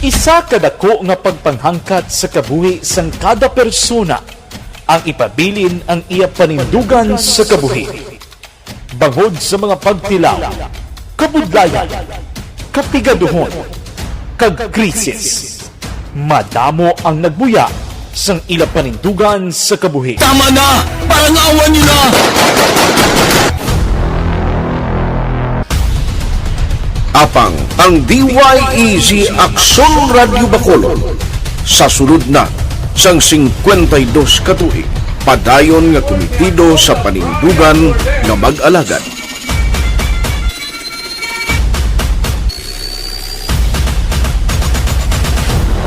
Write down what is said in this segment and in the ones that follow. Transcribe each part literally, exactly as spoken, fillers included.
Isa ka dako nga pagpanghangkat sa kabuhi sang kada persona ang ipabilin ang iya panindugan sa kabuhi. Bangod sa mga pagtilaw, kabudlayan, kapigaduhon, kag krisis, madamo ang nagbuya sang ila panindugan sa kabuhi. Tama na! Parang awan niyo na! Apang ang D Y E Z Aksyon Radyo Bacolod sa sulod na sang singkwenta y dos ka tuig, padayon nga kumitido sa panindugan nga mag-alagad.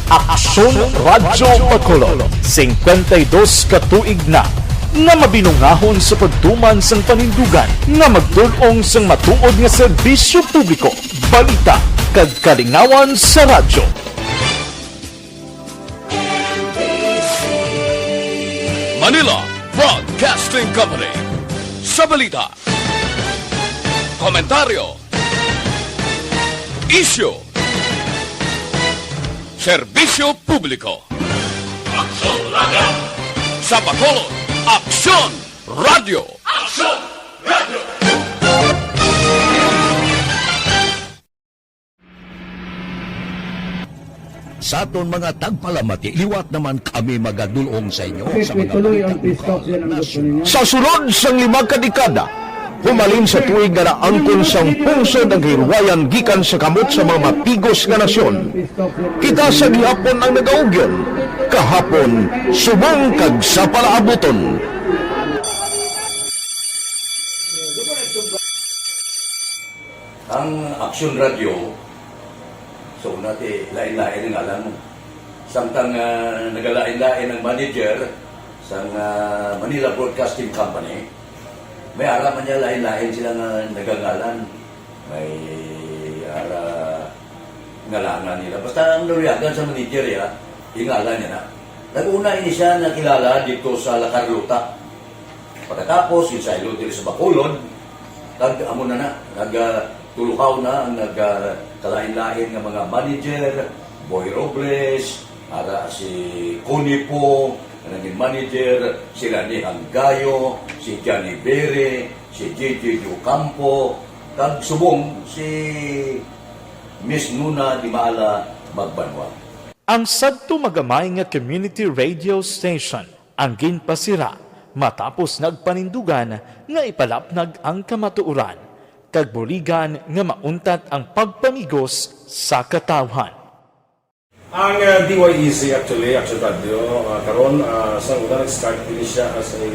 Aksyon Radyo Bacolod, singkwenta y dos ka tuig na nga mabinungahon sa pagtuman sang panindugan nga magdul-ong sang matuod nga serbisyo publiko, balita, kag kalingawan sa radyo. Manila Broadcasting Company. Sa balita, komentaryo, isyu, serbisyo publiko. Aksyon Radyo. Sa Bacolod, Aksyon Radyo. Aksyon Radyo. Sa aton mga tagpalamati, liwat naman kami magadul-ong sa inyo sa mga balita lokal, nasyonal. Sa sulod sang lima ka dekada, humalin sa tuig nga naangkon sang pungsod ang kahilwayan gikan sa kamot sa mga mapigos nga nasyon, kita sa gihapon ang nagaugyon, kahapon, subong kag sa palaabuton. Ang Aksyon Radyo, so, una ti, lain-lain ang ngalan mo. Samtang, ah, nagalain-lain ang manager sang, ah, Manila Broadcasting Company, may ara man niya lain-lain sila nga nagangalan. May ara ngalangan nila. Basta ang naluyagan sa manager, ya, ingalan niya na. Nag-una ini siya nakilala dito sa La Carlota. Pagkatapos, yung saylo diri sa Bacolod, kag amo na na, nag, ah, tulukaw na ang nag, ah, kalain-lain nga mga manager, Boy Robles, ara si Connie Po, nga naging manager, si Rani Hanggayo, si Johnny Bere, si J J Ocampo, kag subong si Miss Nuna Dimala Magbanwa. Ang sadto magamay nga community radio station ang ginpasira matapos nagpanindugan nga ipalapnag ang kamatuoran kag buligan nga mauntat ang pagpamigos sa katawhan. Ang, uh, D Y E Z actually, Action Radio, uh, karon, uh, sa una nag-start din siya as a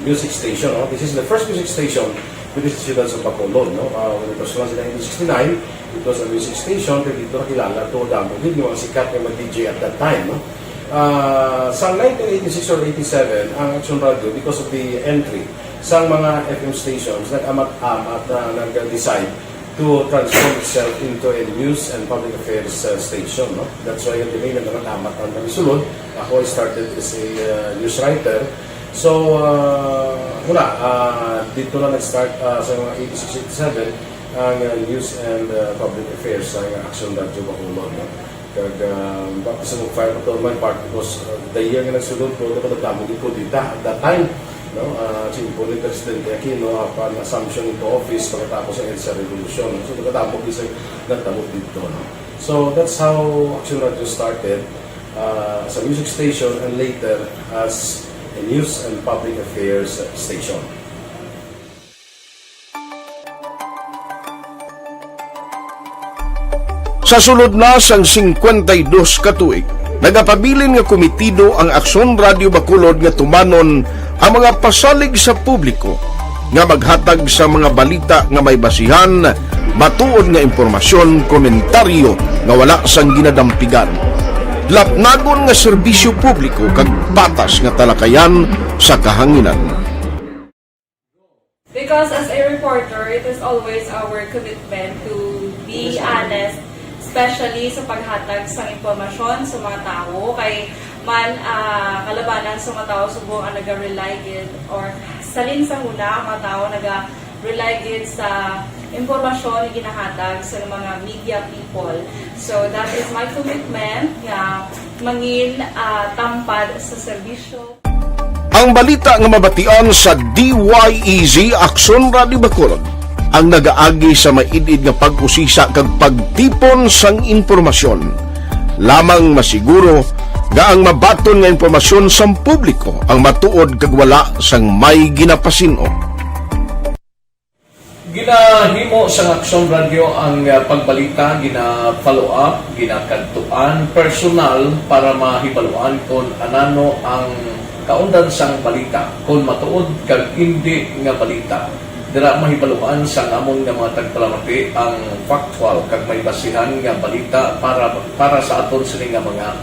music station, no? This is the first music station with the Siyudad sa Bacolod, no? Uh, when it was launched in nineteen sixty-nine, it was a music station, kay dito nakilala to damo gid yung mga sikat nga mga D J at that time, no? Ah, sa nineteen eighty-six or eighty-seven, ang Action Radio, because of the entry sa mga F M stations, nag-amat-amat na nag-decide to transform itself into a news and public affairs, uh, station, no? That's why yung dinay nag-amat-amat ang kami sulod. Ako, I started as a, uh, news writer. So, uh, wala, uh, dito na nag-start, uh, sa mga eighty-six, eighty-seven, ang, uh, news and, uh, public affairs sa Action Radio Bacolod, no? Kag, ah, baka sa mag-fire pa to my part because, ah, the year nga nagsulod ko, ito ko nagdamo gid ko dita at that time, no? Ah, si Impo ni Presidente Aquino, apan assumption into office pagkatapos sa EDSA Revolution. So, nagdamo gid sa nagdamo dito, no? So, that's how Action Radio started, ah, as a music station and later as a news and public affairs station. Sa sulod na sang singkwenta y dos ka tuig, nagapabilin nga kumitido ang Aksyon Radio Bacolod nga tumanon ang mga pasalig sa publiko nga maghatag sa mga balita nga may basihan, matuod nga impormasyon, komentaryo nga wala sang ginadampigan, lapnagon nga serbisyo publiko kag patas nga talakayan sa kahanginan. Because as a reporter, it is always our commitment to be honest, especially sa paghatag sa impormasyon sa mga tawo. Kay man, ah, kalabanan sa mga tawo subong ang naga-rely gid, or salin sa huna ang mga tawo naga-rely gid sa impormasyon nga ginahatag sa mga media people. So, that is my commitment nga mangin, ah, tampad sa serbisyo. Ang balita nga mabatian sa D Y E Z Aksyon Radio Bacolod ang nagaagi sa maid-id nga pag-usisa kag pagtipon sang impormasyon. Lamang masiguro nga ang mabaton nga impormasyon sang publiko ang matuod kag wala sang may ginapasin-o. Ginahimo sang Aksyon Radyo ang, ah, pagbalita, gina-follow up, ginakadtuan personal para mahibaluan kon anano ang kaundan sang balita, kon matuod kag indi nga balita. Dira mahibaluan sang amon nga mga tagpalamati ang factual kag may basihan nga balita para, para sa aton sini nga mga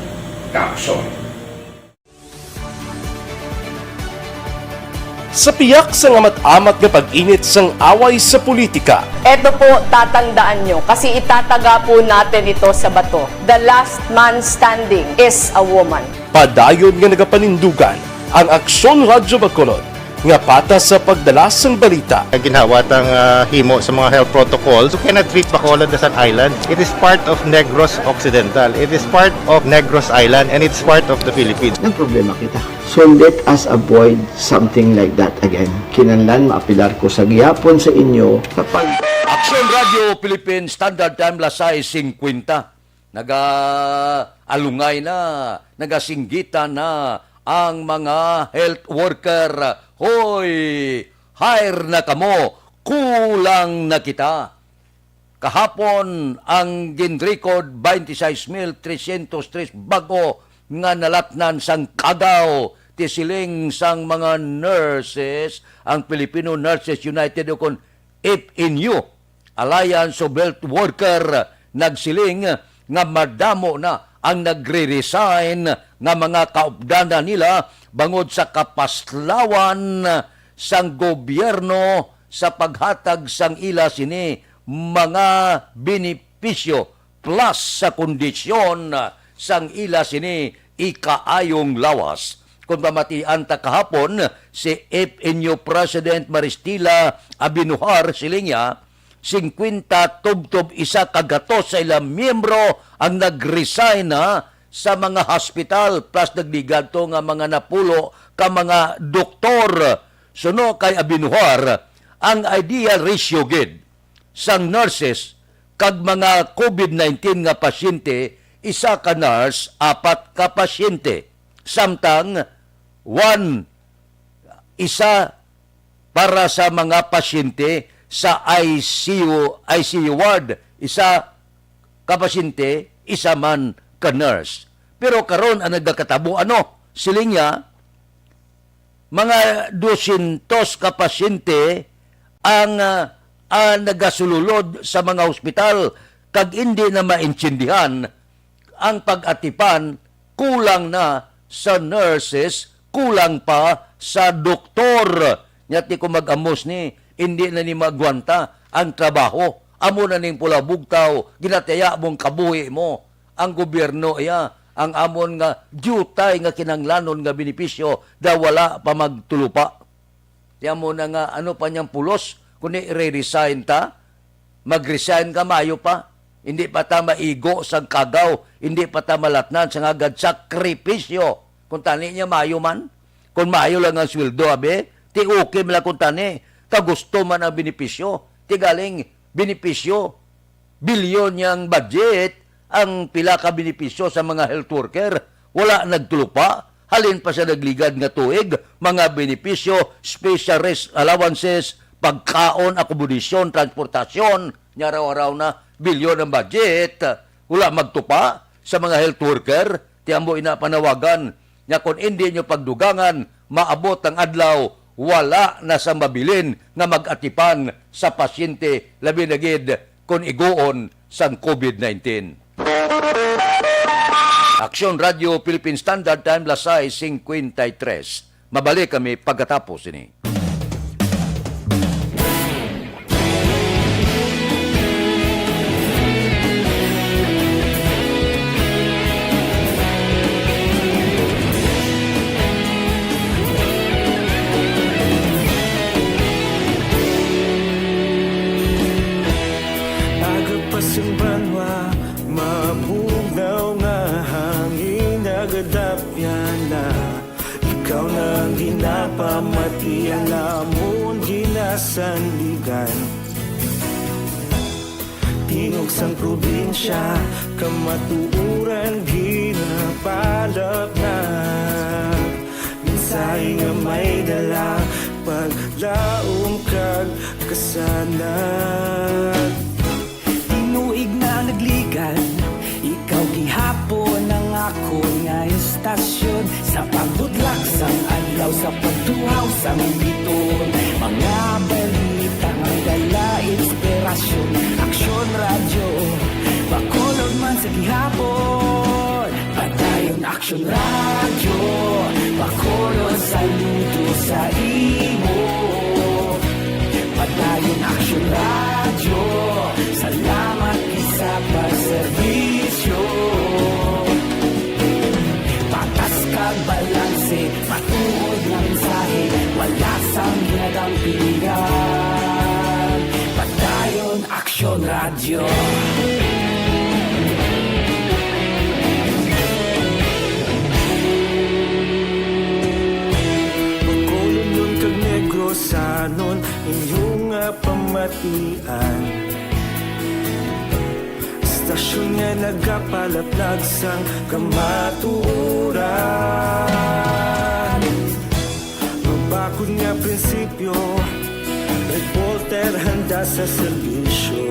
kaaksyon. Sa piyak sang amat-amat nga pag-init sang away sa politika, Eto po, tatandaan nyo, kasi itataga po natin ito sa bato. The last man standing is a woman. Padayon nga nagapanindugan ang Aksyon Radyo Bacolod nga patas sa pagdala sang balita. Ginhawa tang ah, himo sa mga health protocols. You cannot treat Bacolod as an island. It is part of Negros Occidental. It is part of Negros Island and it's part of the Philippines. Nagproblema kita. So let us avoid something like that again. Kinahanglan maapelar ko sa gihapon sa inyo sa pag- Aksyon Radyo Philippine Standard Time, alas sais singkwenta. Nagaalungay na, nagasinggitan na ang mga health worker. Hoy, hire na kamo, kulang na kita. Kahapon, ang ginrecord, twenty-six mil trescientos tres bag-o nga nalatnan sang kagaw, ti siling sang mga nurses, ang Filipino Nurses United, ukon F N U, Alliance of Health Worker, nagsiling nga madamo na ang nagre-resign nga mga kaupdanan nila bangod sa kapaslawan sang gobyerno sa paghatag sang ila sini mga benepisyo plus sa kondisyon sang ila sini ikaayong lawas. Kon pamatian ta kahapon, si F N U President Maristila Abinuhar, siling niya, singkwenta tubtob isa ka gatos sa ila miyembro ang nag-resign na sa mga hospital, plus nagligad to nga mga napulo ka mga doktor. Suno kay Abinuhar, ang ideal ratio gid sang nurses kag mga COVID nineteen nga pasyente, isa ka nurse, apat ka pasyente. Samtang one, isa para sa mga pasyente sa I C U, I C U ward, isa ka pasyente, isa man ka nurse. Pero karon ang nagakatabo, ano, siling niya, mga dosyentos ka pasyente ang, ah, ah, nagasululod sa mga hospital kag indi na maintindihan ang pag-atipan, kulang na sa nurses, kulang pa sa doktor. Nya ti ko mag-amos ni, indi na ni magwanta ang trabaho. Amo na ning pulabugtaw, ginataya mong kabuhi mo. Ang gobyerno iya, ang amon nga diutay nga kinahanglanon nga benepisyo daw wala pa magtulupa. Ti amo na nga, ano pa niyang pulos? Kung i-resign ta, mag-resign ka, mayo pa. Hindi pa ta maigo sang kagaw, hindi pa ta malatnan sa ngagad sakripisyo. Kung tani niya, mayo man. Kung mayo lang ang sweldo, abi, ti okay man lang kung tani. Kagusto man ang benepisyo. Ti galing, benepisyo. Bilyon yang budget ang pila ka benepisyo sa mga health worker. Wala nagtulupa. Halin pa sa nagligad nga tuig, mga benepisyo, special rest allowances, pagkaon, akomodasyon, transportasyon, nya raw-raw na bilyon ang budget. Wala magtupa sa mga health worker, ti amo ina panawagan. Nya kon indi nyo pagdugangan, maabot ang adlaw, wala na sang mabilin nga mag-atipan sa pasyente, labi na gid kon iguon sang COVID nineteen. Aksyon Radyo Philippine Standard Time, alas sais singkwenta y tres. Mabalik kami pagkatapos sini. Pamatian namon ginasandigan, tingog sang probinsya, kamatuoran ginapalapnag. Mensahe nga may dala, paglaom kag kasanag. Tinuig na nagligan, ikaw gihapon ang akon nga istasyon. Sa pagbudlak sang adlaw, sa pagtuhaw sang biton, mga balita nga may dala inspirasyon. Aksyon Radyo, Bacolod man sa gihapon. Padayon Aksyon Radyo, Bacolod, saludo sa imo. Padayon Aksyon Radyo, salamat gid sa pagserbisyo. Patas kag balanse, matuod nga mensahe, wala sang ginadampigan. Padayon Aksyon Radyo. Bacolodnon kag Negrosanon, inyo nga pamatian. Istasyon nga nagapalaplag sang kamatuoran. Mabakod nga prinsipyo, reporter handa sa serbisyo.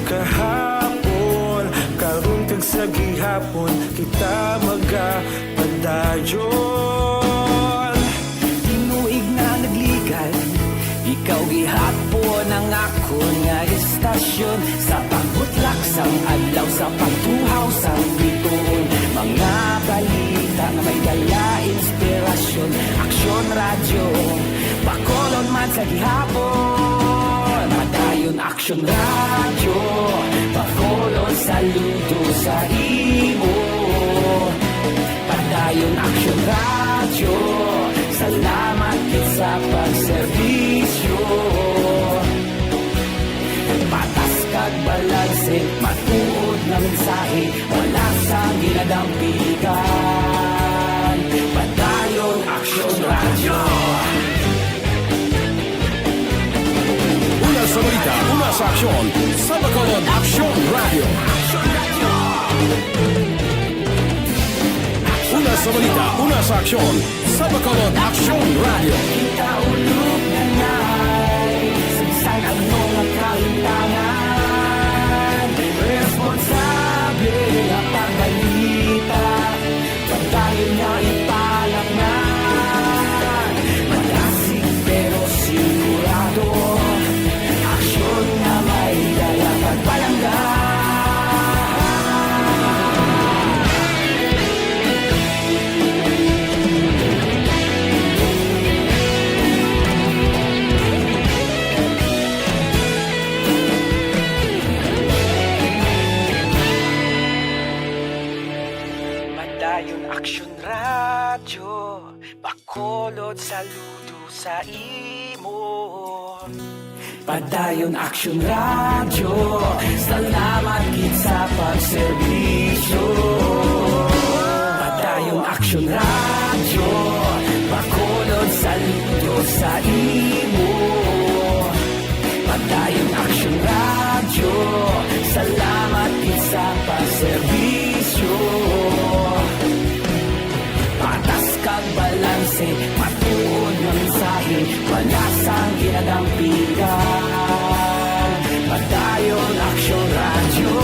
Kahapon, karon kag sa gihapon, kita magapadayon. Tinuig na nagligan, ikaw gihapon ang akon nga istasyon. Sa pagbutlak sang adlaw, sa pagtuhaw sang bituon, mga balita nga may dala inspirasyon. Aksyon Radyo, Bacolod man sa gihapon. Padayon Aksyon Radyo, Bacolod, saludo sa imo. Padayon Aksyon Radyo, salamat gid sa pagserbisyo. Patas kag balanse, matuod nga mensahe, wala sang ginadampigan. Padayon Aksyon Radyo. Una sa balita, una sa aksyon, sa Bacolod Aksyon Radyo. Una sa balita, una sa aksyon, sa Bacolod Aksyon Radyo. Kita ulog na nay, sa bisan ano nga kahitangan, responsable nga pagbalita. Padayon nga ipalapngan, madasig pero sigurado, aksyon nga may dala kag palangga. Padayon Aksyon Radyo, Bacolod, saludo sa imo. Padayon Aksyon Radyo, salamat gid sa pagserbisyo. Padayon Aksyon Radyo, Bacolod, saludo sa imo. Padayon Aksyon Radyo, salamat gid sa pagserbisyo. Patas kag balanse, matuod nga mensahe, wala sang ginadampigan. Padayon Aksyon Radyo.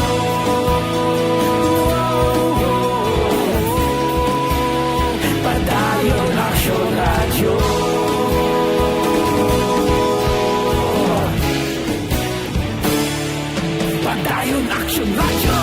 Padayon Aksyon Radyo. Padayon Aksyon Radyo.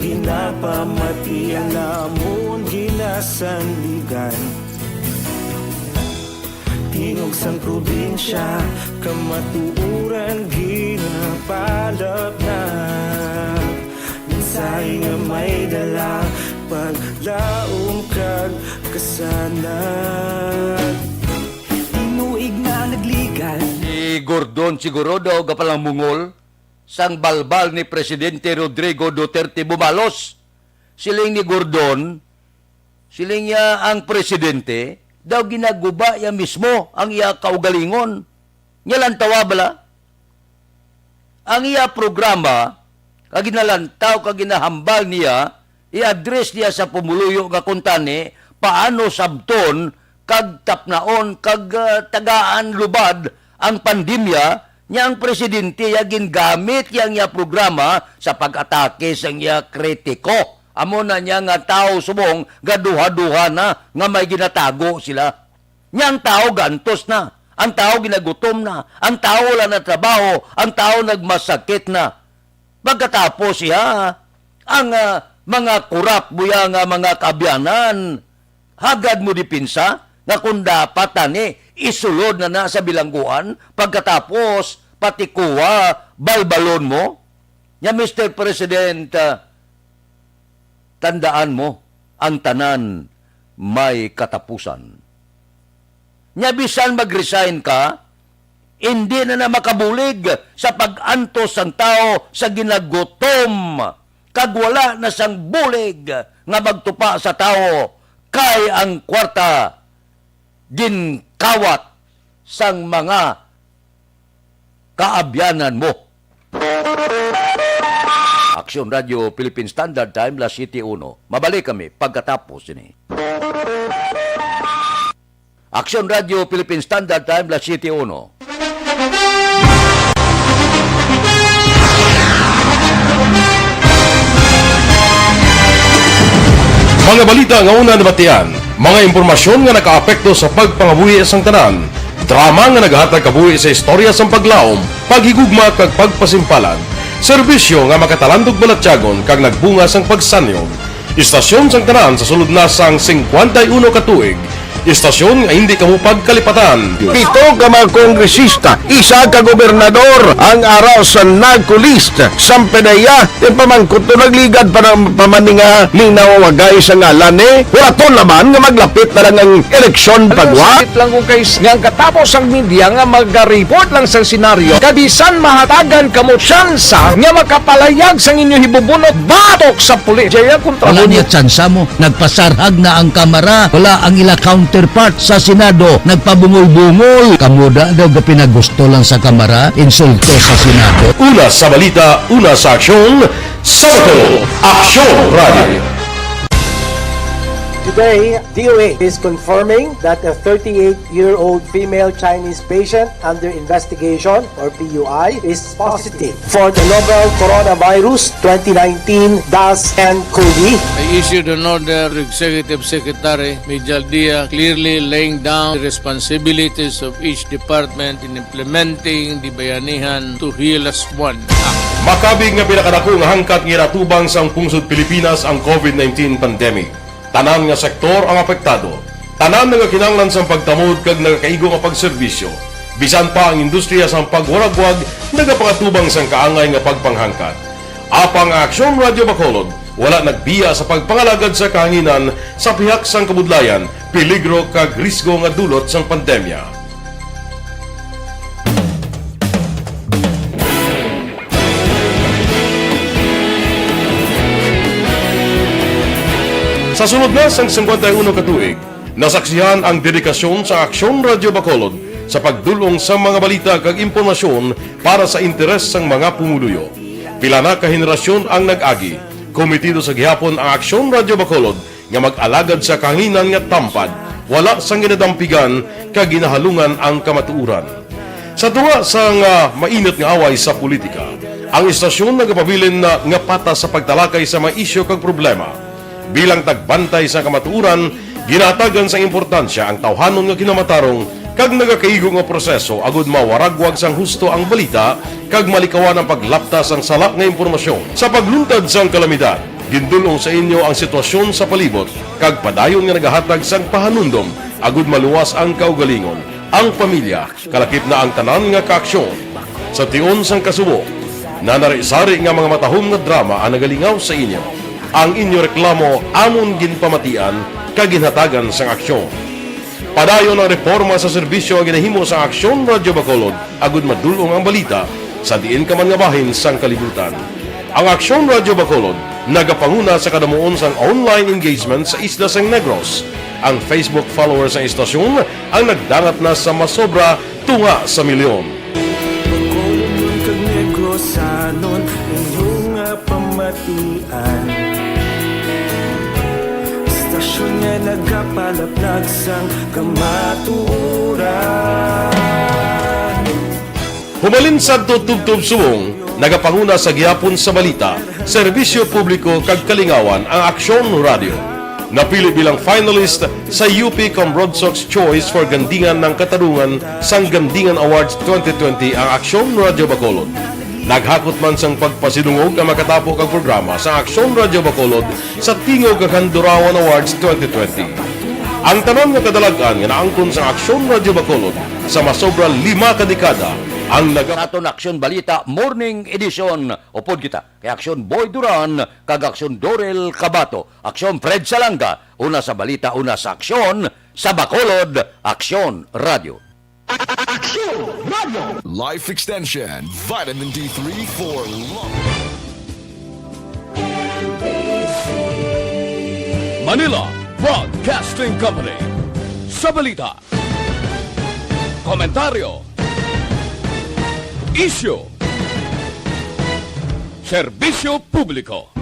Pinapamati ang lamon ginasandigan. Tingog sang probinsya, kamatuoran ginapalapnat. Mensahe nga may dala, paglaom kag kasanag. Tinuig na nagligad. Si Gordon siguro daw gapalang mungol sang balbal ni Presidente Rodrigo Duterte Bumalos. Siling ni Gordon, siling niya ang presidente, daw ginaguba niya mismo ang iya kaugalingon. Niya lantawa bala? Ang iya programa, kag ginalantaw, kag ginahambal niya, i-address niya sa pumuluyo nga kuntani, paano sabton, kag tapnaon, kag, ah, tagaan lubad ang pandemya, niya ang presidente ya gingamit ya ang iya programa sa pag-atake sa iya kritiko. Amo na niya nga tawo subong gaduha-duha na nga may ginatago sila. Niya ang tawo gantos na, ang tawo ginagutom na, ang tawo wala na trabaho, ang tawo nagmasakit na. Pagkatapos siya, ang, ah, mga korap mo ya nga mga kaabyanan, hagad mo depensa nga kung dapat tani isulod na na sa bilangguan, pagkatapos patikuwa, balbalon mo. Nya, Mister President, ah, tandaan mo, ang tanan may katapusan. Nya bisan mag-resign ka, indi na na makabulig sa pag-antos sang tawo sa ginagutom, kag wala na sang bulig nga magtupa sa tawo, kay ang kwarta ginkawat sang mga kaabyanan mo. Aksyon Radio Philippine Standard Time, las siyete uno. Mabalik kami pagkatapos sini. Aksyon Radio Philippine Standard Time, las siyete uno. Mga balita nga una nabatian, mga impormasyon nga nakaapekto sa pagpangabuhi sang tanan, drama nga nagahatag kabuhi sa istorya sang paglaom, paghigugma kag pagpasimpalan, serbisyo nga makatalandog balatyagon kag nagbunga sang pagsanyog. Istasyon sang tanan sa sulod na sang singkwenta y uno ka tuig. Istasyon nga hindi kamo pagkalipatan. Pito ka mga kongresista, isa ka gobernador ang ara sa NARCO list. Sampe na iya, ipamangkot to, nagligad pa na, pa man ni nga linaw wagay sa ngalan ni. Huraton naman nga maglapit na lang ang eleksyon, pagwa. Sakit lang kung kay s-, nga ang katapos ang media nga maga-report lang sa senaryo, kabisan mahatagan kamo tsansa nga makapalayag sang inyo hibubunot batok sa pulis. Jaya kontra. Wala mo niya tsansa mo. Nagpasarhag na ang Kamara. Wala ang ila counterpart sa Senado. Nagpabungol-bungol. Kamo da daw gapinagusto lang sa Kamara, insulto sa Senado. Una sa balita, una sa aksyon, sa Bacolod, Aksyon Radio. Today, D O H is confirming that a thirty-eight-year-old female Chinese patient under investigation, or P U I, is positive for the novel coronavirus twenty nineteen dash N cov. I issued an order to Executive Secretary Mijal Dia, clearly laying down the responsibilities of each department in implementing the Bayanihan to Heal As One Act. Makabig nga pinakadako nga hangkat nga ginatubang sang pungsod Pilipinas ang COVID nineteen pandemic. Tanan nga sektor ang apektado. Tanan nagakinahanglan sang pagtamod kag nagakaigo nga pagserbisyo. Bisan pa ang industriya sang pagwaragwag nagapangatubang sang kaangay nga pagpanghangkat. Apang ang Aksyon Radyo Bacolod wala nagbiya sa pagpangalagad sa kahanginan sa pihak sang kabudlayan, peligro kag risgo nga dulot sang pandemya. Sa sulod na sang singkwenta y uno ka tuig, nasaksihan ang dedikasyon sa Aksyon Radyo Bacolod sa pagdul-ong sa mga balita kag impormasyon para sa interes sang mga pumuluyo. Pila na ka henerasyon ang nag-agi, komitido sa gihapon ang Aksyon Radyo Bacolod nga mag-alagad sa kahanginan nga tampad, wala sang ginadampigan kag ginahalungan ang kamatuoran. Sa tunga sang, ah, mainit nga away sa politika, ang istasyon nagapabilin na nga patas sa pagtalakay sa mga isyu kag problema. Bilang tagbantay sa kamatuoran, ginahatagan sang importansya ang tawhanon nga kinamatarong kag nagakaigo nga proseso agud mawaragwag sang husto ang balita kag malikawan ang paglapta sang sala nga impormasyon. Sa pagluntad sang kalamidad, Gindul-ong sa inyo ang sitwasyon sa palibot kag padayon nga nagahatag sang pahanumdom agud maluwas ang kaugalingon, ang pamilya, kalakip na ang tanan nga kaaksyon. Sa tion sang kasubo, nanari-sari nga mga matahom nga drama ang nagalingaw sa inyo. Ang inyo reklamo amon ginpamatian kag ginhatagan sang aksyon. Padayon ang reporma sa serbisyo nga ginahimo sang Aksyon Radyo Bacolod agud madul-ong ang balita sa diin ka man nga bahin sang kalibutan. Ang Aksyon Radyo Bacolod nagapanguna sa kadamuon sang online engagement sa isla sang Negros. Ang Facebook followers sang istasyon ang nagdangat na sa masobra tunga sa milyon. Bacolod kag Negrosanon, inyo nga pamatian. Istasyon nga nagapalaplag sang kamatuoran. Humalin sadto tubtob subong, nagapanguna sa gihapon sa balita, serbisyo publiko kag kalingawan ang Aksyon Radyo. Napili bilang finalist sa U P Comrodsox Choice for Gandingan ng Katarungan sang Gandingan Awards twenty twenty ang Aksyon Radyo Bacolod. Naghakot man sang pagpasidungog ang makatapo kag programa sa Aksyon Radyo Bacolod sa Tingog kag Handurawan Awards twenty twenty. Ang tanan nga kadalag-an nga naangkon sa Aksyon Radyo Bacolod sa masobra lima ka dekada ang naga- Sa aton Aksyon Balita Morning Edition, upod kita kay Aksyon Boy Duran kag Aksyon Dorel Cabato, Aksyon Fred Salanga, una sa balita, una sa aksyon, sa Bacolod, Aksyon Radyo. Aksyon Radyo. Life Extension, Vitamin D three for long. Manila Broadcasting Company. Sa balita, komentaryo, isyu, serbisyo publiko.